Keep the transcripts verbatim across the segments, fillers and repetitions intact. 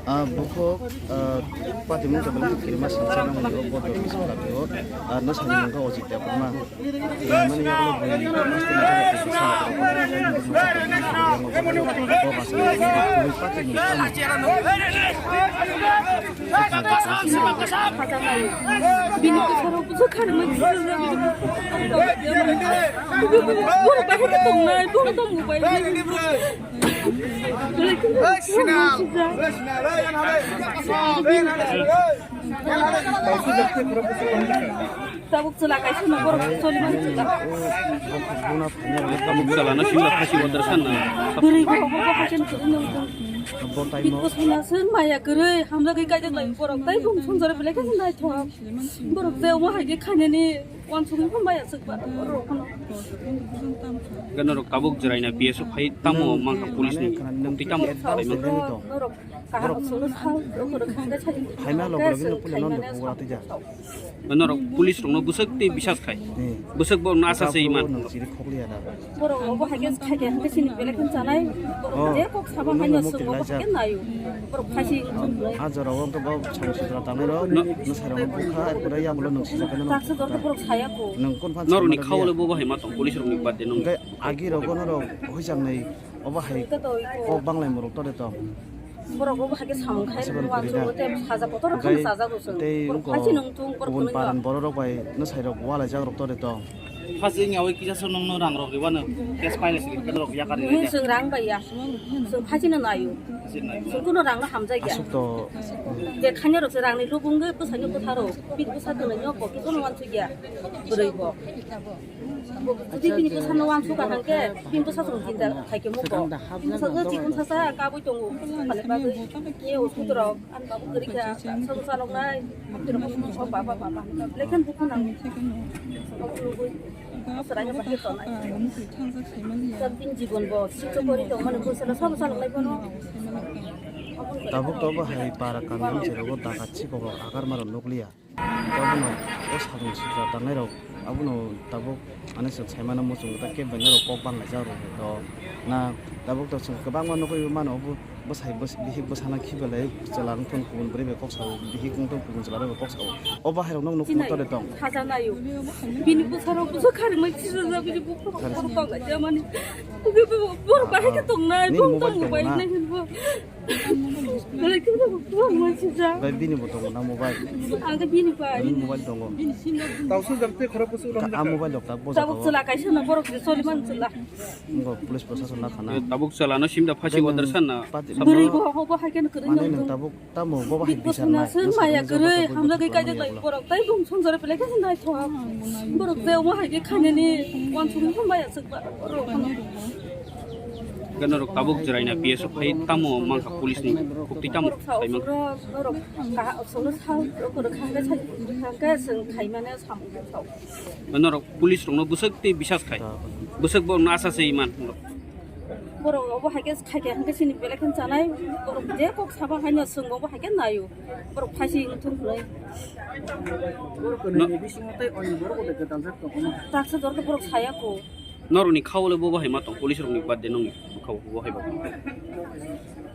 Ah, bukhuk, ah, patimung tongmani kirima sansa nang mani o bodo ni saka o, ah, no sani mungka Ojit Debbarma. Ah, mani yagulo bui, Tabuk chwla kaisa no borok choli mani chwla. Tabuk chwla no singla khasi order san na. Bwrwi borok bo bo haikhe no kwrwino. Bikos hwnna se maya kwrwi hamjagwi kaijak lai borok tai bung songjare belai khe naithok. Borok je omo hai khe khainani uansukgwi phan maya swk ba borok phano. Gana rok tabuk jwraina P S O phai tamo mangkha police ni twi tamo khlaima. Borok kaham solo sa, rok rok khangga sa. Phaima lok lok no puila non de pura tija. Norok police rokno bwswk tei bisas khai. Hmm. Bwswk bo nasa se iman. Nang chiri khokliya da. Borok obo hai khe khai khe hwnkhe chini belai khe chanai. Borok je kok sabo hai no swngo bo hai khe naio. Borok phaisi. A jora o hwnkhe bo chwng sitra tangnai rok. No. Nwsai rok bukha, pura yang ulo nung sijak khe no. Taksa dorkhe borok saya ko. Nung kon phan norok ni khaole bo bo hai ma tong police rok ni bad de nung. Hwnkhe agi rok no rok hoi jang nai. Obo hai kok banglai muruk tore tong. Borok obo hai khe samung khai aswk rwng uansuk kwrwi na. Tei saja kotor khe saja rwsong. Tei borok ungko phaisi nung tung borok kubun kwrwng paran borok rok bai nwsai rok walai jak rok tore tong. Phaisi wngya oi kisa so nung no rang rok ribano cash paile sri rok yakar ri. Chwng rang bai ya. Chwng phaisi no naio. Chwng kuno rang no hamjak ya. Aswk to. Je khanya rok se rang ni lubung ge bwsai no bwtha rok. Bit bwsa tong no pokit no uansuk ya. Bwrwi bo. Jodi bini bwsano uansuk kaham khe, bini bwsa chwng jinda khai khe muko. Bini bwsa je chikon sasa kabui tongo, phane bagwi. Ye hospital rok, ani babu kwrwi kha, sabo chaloknai, hospital rok, o baba, baba, lekhan dukhu nango. Obo nugui, o chwraino bahai tonai. Sab din jibon bo, siksa kori tongmani bwsano sabo chaloknai bono. Tabuk tobo hai para kanam jerogo daga chikok rok agar maro nukliya. Abono o sakni sitra tangnai rok abono tabuk ani chwng saimano muchungo ta kebo norok kok banglaijak rok to na tabuk to chwng kwbangma nugwi mano obo bwsai bwsai bihik bwsano khibalai chwla wngthun kubun bwrwi bai kok sao bihik wngthun kubun chwla bai kok sao o bahai rok nokno kubuto de tong. Saja nayo bini bwsarok bwsa kharmai sijajak bini bukhukrok khorok tong kaisa mani borok bahai khe tongnai bong tong bai nai hinbo. Bai bini bo tongo na mobile? Ang khe bini bai. Bini mobile tongo. Tausu jam te khorok kusu rong. A mobile rok tak boja. Tabuk chwla kaisa no borok je choli man chwla. Ngo police proshashan na thana. Tabuk chwla no simda phasi order san na. Bwrwi bo ho bo hai khe kwrwi mane nang tabuk tamo bo bahai bisa na. Maya kwrwi hamjagwi kaijak lai borok tai bung songjare belai khe naithok. Borok je omo hai khe khainani uansukgwi maya swk ba borok. Gana rok tabuk jwraina P S O phai tamo mangkha police ni khukti tamo khaimang. Borok kaha solo sa rok rok khangga sa khangga seng khaimane samung sa. Norok police rokno bwswk tei bisas khai. Bwswk bo nasa se iman. Borok obo hai khe khai khe hwnkhe chini belai khe chanai. Borok je kok sabo haino swngo bo hai khe naio. Borok phaisi wngthung khwlai. Borok ni bisingo tei oni borok de gadal jak tongo. Taksa dorkhe borok saya ko. Norokni khaole bo bahai ma tong police rokni bad de nongni bwkha bo bahai ba.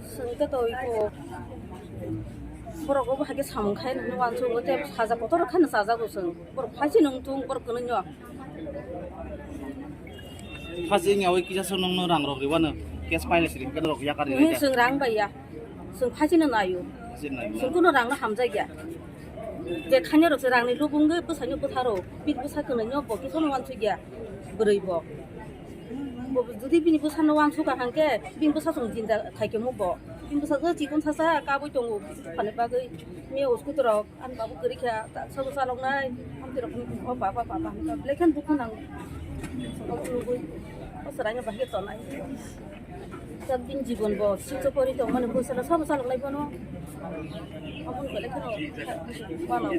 Chwng khe to iko borok bo bahai khe samung khai nukno uansuk tei saja kotor kheno chajago chwng. Borok phaisi nung tung borok kwrwino. Phaisi wngya oi kisa so nungno rang rok ribano cash paile siri khe rok yakar ri. Chwng rang bai ya. Chwng phaisi no naio. Chwng kuno rang no hamjak ya. Je khanya rok se rang ni lubung ge bwsai no bwtha rok. Bit bwsa kwrwino bo kisa no uansuk ya. Bwrwi bo. Bo jodi bini bwsa no uansuk kaham khe, bini bwsa chwng jinda khai khe mo bo. Bini bwsa je chikon sasa kabui tongo, phane bagwi. Miya uskutu rok, ani babu kwrwi kha, ta sabo chalok nai, amtwi rok, o baba, baba, lekhan dukhu nang. Obo nugui, o chwraino bahai tonai. Sab din jibon bo, siksa kori tongmani bwsano sabo chalok nai bono. Obo nugui lekhan o, mano.